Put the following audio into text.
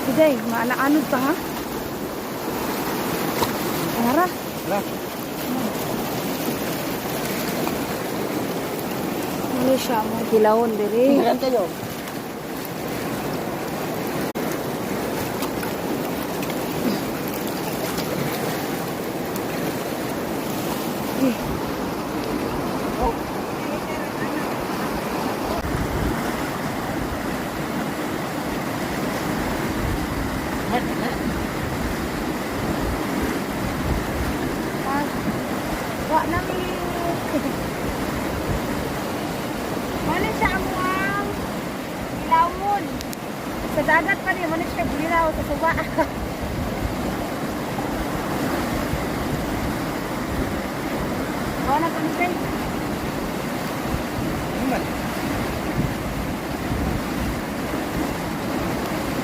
Today, maanaanod pa ha? Tara. Tara. Ano siya mo hilawon diri. Tingnan kayo. Ah, wa na mi. Mali siya amuang hilawon. Sa dagat pa ni, mali siya bulilaw sa suba. Wa na kami kay. Ano man?